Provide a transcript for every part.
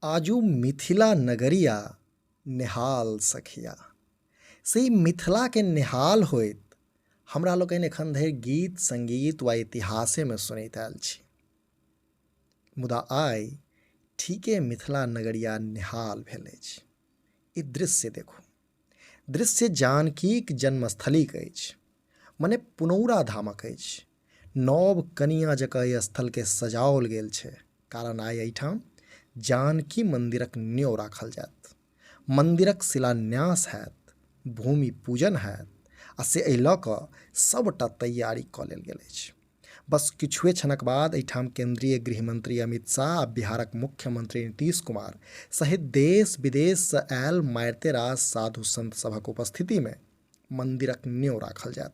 आजू मिथिला नगरिया नेहाल सखिया। से ई मिथिलाके नेहाल होइत हमरा लोकनि एखन धरि गीत संगीत वा इतिहासेमे सुनैत आयल छी, मुदा आइ ठीके मिथिला नगरिया नेहाल भेल अछि। ई दृश्य देखू, दृश्य जानकीक जन्मस्थलीक अछि, मने पुनौरा धामक अछि। नव कनिया जकाँ एहि स्थलके सजाओल गेल छै, कारण आइ एहिठाम जानकी मन्दिरक न्योँ राखल जायत, मन्दिरक शिलान्यास हैत, भूमि पूजन हैत आ से एहि लऽ कऽ सबटा तैयारी कऽ लेल गेल अछि। बस किछुए क्षणक बाद एहिठाम केंद्रीय गृहमंत्री अमित शाह आ बिहारक मुख्यमंत्री नीतीश कुमार सहित देश विदेशसँ आयल मारिते रास साधु संत सभक उपस्थितिमे मन्दिरक न्योँ राखल जायत,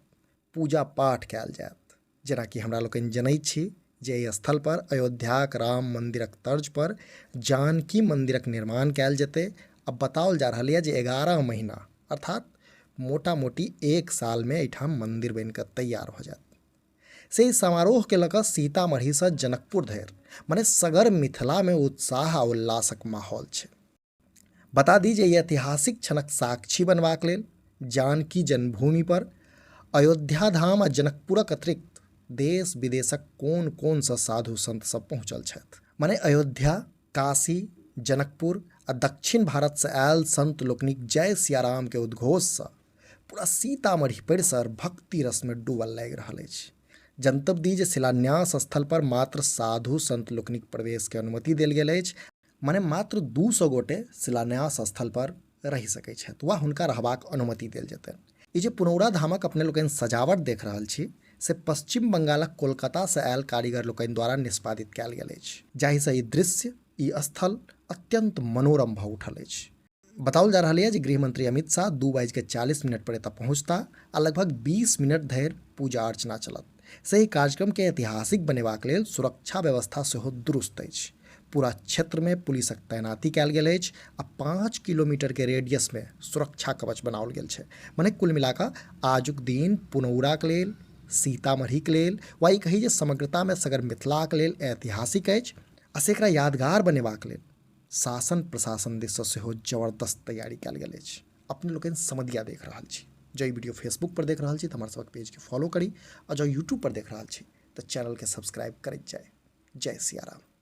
पूजा पाठ कयल जायत। जेनाकि हमरा लोकनि जनैत छी जे एहि स्थल पर अयोध्याक राम मन्दिरक तर्ज पर जानकी मन्दिरक निर्माण कयल जेतै आ बताओल जा रहल यऽ जे 11 महीना अर्थात मोटा मोटी 1 सालमे एहिठाम मन्दिर बनि कऽ तैयार भऽ जायत। से समारोहके लऽ कऽ सीतामढ़ीसँ जनकपुर धरि मने सगर मिथिलामे उत्साह आ उल्लासक माहौल छै। बता दी जे ई ऐतिहासिक क्षणक साक्षी बनबाक लेल जानकी जन्मभूमि पर अयोध्या धाम आ जनकपुरक अतिरिक्त देश विदेशक कोन कोनसँ साधु संत सब पहुँचल छथि। मने अयोध्या, काशी, जनकपुर आ दक्षिण भारतसँ आयल संत लोकनिक जय सियाराम के उद्घोषसँ पूरा सीतामढ़ी परिसर भक्ति रसमे डूबल लागि रहल अछि। जनतब दी जे शिलान्यास स्थल पर मात्र साधु संत लोकनिक प्रवेश के अनुमति देल गेल अछि, मने मात्र 200 गोटे शिलान्यास स्थल पर रहि सकै छथि वा हुनका रहबाक अनुमति देल जेतनि। ई जे पुनौरा धामक अपने लोकनि सजावट देख रहल छी से पश्चिम बंगालक कोलकातासँ आयल कारीगर लोकनि द्वारा निष्पादित कयल गेल अछि, जाहिसँ ई दृश्य, ई स्थल अत्यंत मनोरम भऽ उठल अछि। बताओल जा रहल यऽ जे गृहमंत्री अमित शाह 2:40 पर एतऽ पहुँचता आ लगभग 20 मिनट धरि पूजा अर्चना चलत। से एहि कार्यक्रमके ऐतिहासिक बनेबाक लेल सुरक्षा व्यवस्था सेहो दुरुस्त अछि। पूरा क्षेत्रमे पुलिसक तैनाती कयल गेल अछि आ 5 किलोमीटरके रेडियसमे सुरक्षा कवच बनाओल गेल छै। मने कुल मिलाकऽ आजुक दिन पुनौराक लेल, सीतामढ़ीक लेल वा ई कही जे समग्रतामे सगर मिथिलाक लेल ऐतिहासिक अछि आ से एकरा यादगार बनेबाक लेल शासन प्रशासन दिससँ सेहो जबरदस्त तैयारी कयल गेल अछि। अपने लोकनि समदिया देख रहल छी। जँ ई वीडियो फेसबुक पर देख रहल छी तऽ हमर सबक पेजके फॉलो करी आ जँ यूट्यूब पर देख रहल छी तऽ चैनलके सब्सक्राइब करैत जाय। जय सियाराम।